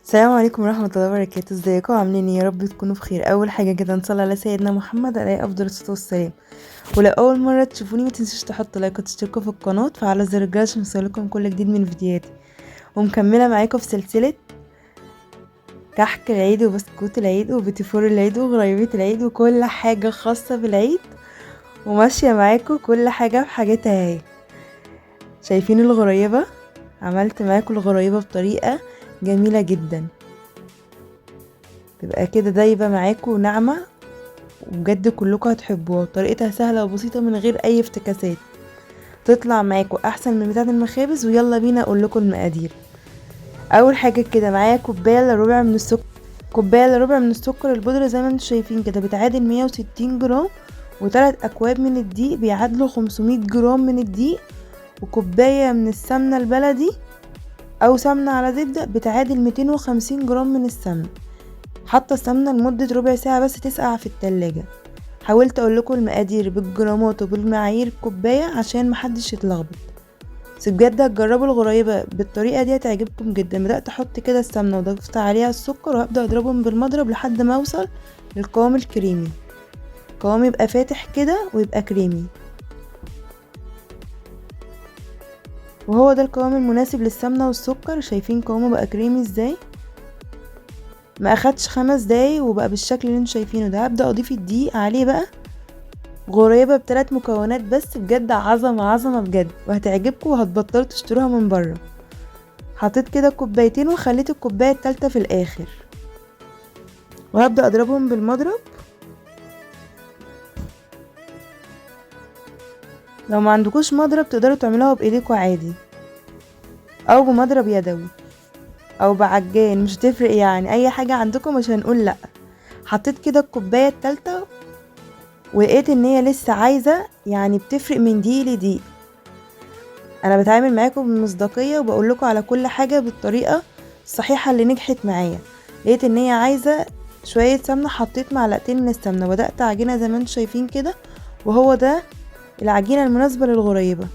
السلام عليكم ورحمة الله وبركاته. ازيكم عاملين ايه؟ يا رب تكونوا بخير. اول حاجة كده نصلي على سيدنا محمد عليه افضل الصلاة والسلام. ولو اول مرة تشوفوني ما تنسوش تحطوا like وتشتركوا في القناة وتفعلوا زر الجرس عشان يوصلكم كل جديد من فيديوهاتي. ومكملة معاكم في سلسلة كحك العيد وبسكوت العيد وبيتيفور العيد وغريبة العيد وكل حاجة خاصة بالعيد، وماشية معاكم كل حاجة بحاجتها اهي. شايفين الغريبة؟ عملت معاكم الغريبة بطريقة جميلة جدا، تبقى كده دايبة معاكم وناعمة، وبجد كلكم هتحبوها. طريقتها سهلة وبسيطة من غير اي افتكاسات، تطلع معاكم احسن من بتاعة المخابز. ويلا بينا اقول لكم المقادير. اول حاجة كده معايا كوباية الا ربع من السكر، كوباية الا ربع من السكر البودرة زي ما انتم شايفين كده، بتعادل 160 جرام، وتلات اكواب من الدقيق بيعادلوا 500 جرام من الدقيق، وكوباية من السمنة البلدي او سمنة على زبدة بتعادل 250 جرام من السمنة. حاطة السمنة لمدة ربع ساعة بس تسقع في التلاجة. حاولت اقول لكم المقادير بالجرامات وبالمعايير الكوباية عشان محدش يتلخبط، بس بجد هتجربوا الغريبة بالطريقة دي هتعجبكم جدا. بدأت احط كده السمنة وضفت عليها السكر، وهبدأ اضربهم بالمضرب لحد ما اوصل للقوام الكريمي. القوام يبقى فاتح كده ويبقى كريمي، وهو ده القوام المناسب للسمنة والسكر. شايفين قوامه بقى كريمي ازاي؟ ما اخدش 5 دقايق وبقى بالشكل اللي انتوا شايفينه ده. هبدأ اضيف الدقيق عليه بقى. غريبة بثلاث مكونات بس، بجد عظمة عظمة بجد، وهتعجبكم وهتبطلوا تشتروها من بره. حطيت كده كوبايتين وخليت الكوباية التالتة في الاخر، وهبدأ اضربهم بالمضرب. لو ما عندكوش مضرب تقدروا تعملوها بايديكوا عادي، او بمضرب يدوي، او بعجان، مش هتفرق يعني، اي حاجة عندكم مش هنقول لا. حطيت كده الكوباية التالتة ولقيت ان هي لسه عايزة، يعني بتفرق من دقيق لدقيق. انا بتعامل معاكم بمصداقية وبقول لكم على كل حاجة بالطريقة الصحيحة اللي نجحت معايا. لقيت ان هي عايزة شوية سمنة، حطيت معلقتين من السمنة، بدأت اعجنها زي ما انتم شايفين كده، وهو ده العجينة المناسبة للغريبة.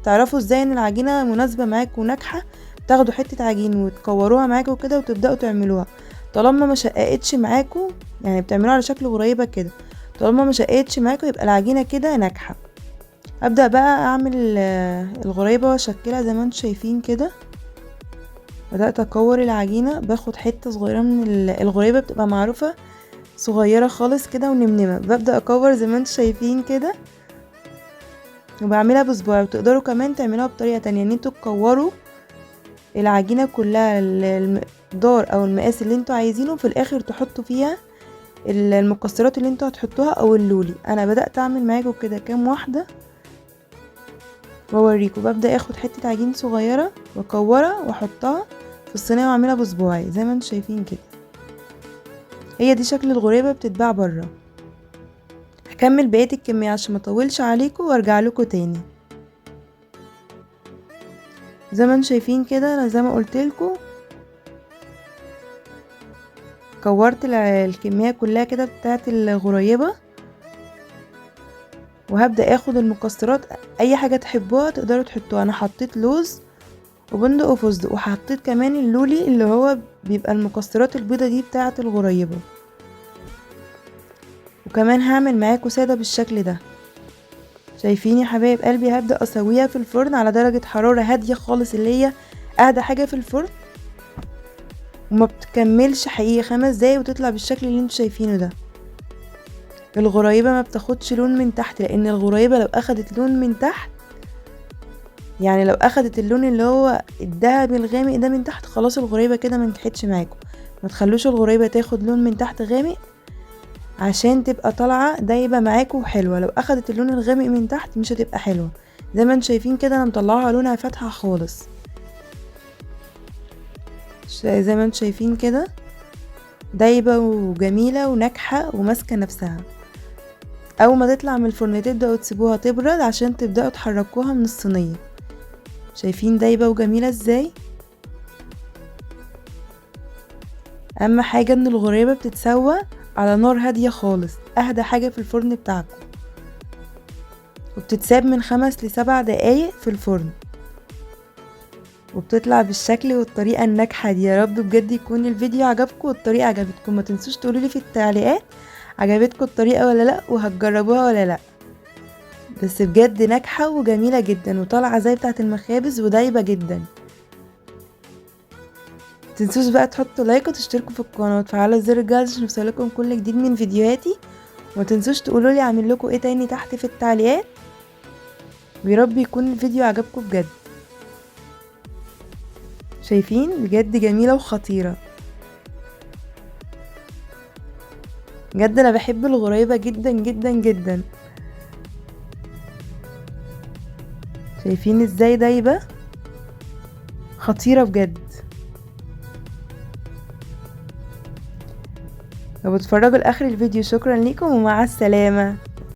تعرفوا ازاي ان العجينة مناسبة معاكم وناجحة؟ تاخدوا حتة عجين وتكوروها معاكم كده وتبدأوا تعملوها. طالما ما شققتش معاكم، يعني بتعملوها على شكل غريبة كده، طالما ما شققتش معاكم يبقى العجينة كده ناجحة. ابدأ بقى اعمل الغريبة واشكلها زي ما انتم شايفين كده. بدأت اكور العجينة، باخد حتة صغيرة من الغريبة، بتبقى معروفة صغيرة خالص كده ونمنمة. ببدأ اكور زي ما انتم شايفين كده، وبعملها بصباعي. وتقدروا كمان تعملوها بطريقة تانية، ان انتوا تكوروا العجينة كلها المقدار او المقاس اللي انتوا عايزينه، في الاخر تحطوا فيها المكسرات اللي انتوا هتحطوها او اللولي. انا بدأت اعمل معاكم كده كام واحدة واوريكم. ببدأ اخد حتة عجين صغيرة واكورها واحطها في الصينية واعملها بصباعي زي ما انتوا شايفين كده. هي دي شكل الغريبة بتتباع بره. هكمل بقية الكمية عشان ما اطولش عليكم وارجع لكم تاني. زي ما انتم شايفين كده، انا زي ما قلت لكم كورت الكمية كلها كده بتاعت الغريبة، وهبدأ اخد المكسرات، اي حاجة تحبوها تقدروا تحطوها. انا حطيت لوز وبندق وفستق، وحطيت كمان اللولي اللي هو بيبقى المكسرات البيضة دي بتاعت الغريبة. وكمان هعمل معاكم سادة بالشكل ده. شايفين يا حبايب قلبي؟ هبدأ اسويها في الفرن على درجة حرارة هادية خالص، اللي هي اهدى حاجة في الفرن، وما بتكملش حقيقي 5 دقايق وتطلع بالشكل اللي انتوا شايفينه ده. الغريبة ما بتاخدش لون من تحت، لان الغريبة لو اخدت لون من تحت، يعني لو اخدت اللون اللي هو الذهبي الغامق ده من تحت، خلاص الغريبة كده ما نجحتش معاكم. ما تخلوش الغريبة تاخد لون من تحت غامق عشان تبقى طالعة دايبة معاكم وحلوة. لو اخدت اللون الغامق من تحت مش هتبقى حلوة. زي ما انتم شايفين كده انا مطلعاها لونها فاتحة خالص، زي ما انتم شايفين كده دايبة وجميلة وناجحة وماسكة نفسها. اول ما تطلع من الفرن تبدأوا تسيبوها تبرد عشان تبدأوا تحركوها من الصينية. شايفين دايبة وجميلة ازاي؟ اهم حاجة ان الغريبة بتتسوى على نار هادية خالص، اهدى حاجة في الفرن بتاعكم، وبتتساب من 5 ل7 دقايق في الفرن. وبتطلع بالشكل والطريقة الناجحة دي. يا رب بجد يكون الفيديو عجبكم والطريقة عجبتكم. ما تنسوش تقولوا لي في التعليقات عجبتكم الطريقة ولا لا، وهتجربوها ولا لا. بس بجد ناجحة وجميلة جدا، وطالعه زي بتاعه المخابز ودايبه جدا. متنسوش بقى تحطوا like وتشتركوا في القناة وتفعلوا زر الجرس عشان يوصلكم كل جديد من فيديوهاتي. وما تنسوش تقولوا لي اعمل لكم ايه تاني تحت في التعليقات. ويا رب يكون الفيديو عجبكم بجد. شايفين بجد جميلة وخطيرة بجد. انا بحب الغريبة جدا جدا جدا. شايفين ازاي دايبه خطيرة بجد. لو بتتفرجوا لاخر الفيديو شكرا لكم ومع السلامة.